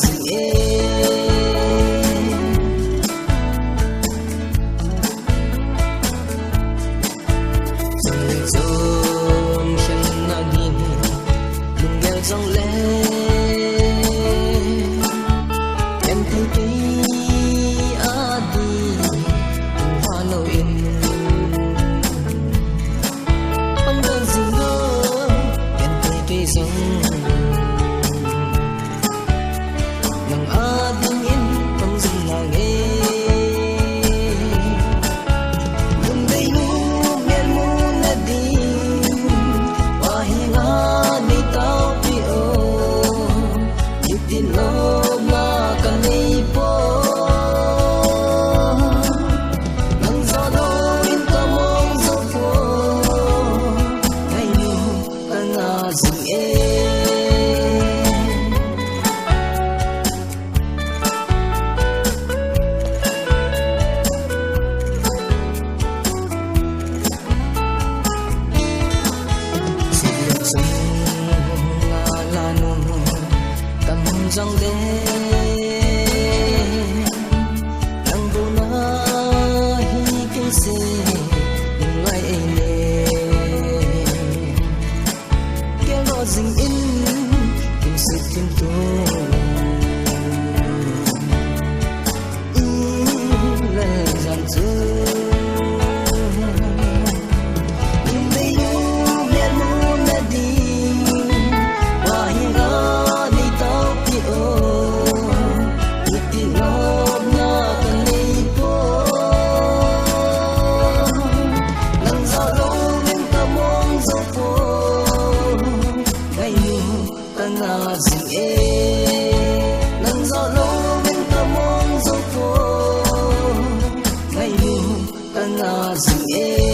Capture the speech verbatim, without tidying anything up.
jing e. Chun chun khen na ding lunggel jong le, en thei kei a ding tung va lo in. Pan dang jing lo, en thei kei jong nang a dingin tong jing nange. Lungdei nu mel mu na ding va hi nga nei tao pi o. Nitin lom na ka nei po. Nang jo lo in ka mong jo po. Ngai nu ka nga jing e. Sum nga la nu kan hung jong le, nang bu na hi kei se ngai ei le. Kei lo jing in, kim sit kim tu. I le jan chu. Lungdei nu mel mu na ding va hi nga nei tao pi o. Nitin lom na ka nei po. Nang jo lo in ka mong jo po. Ngai nu ka nga jing e. Nang jo lo in ka mong jo po. Ngai nu ka nga jing e.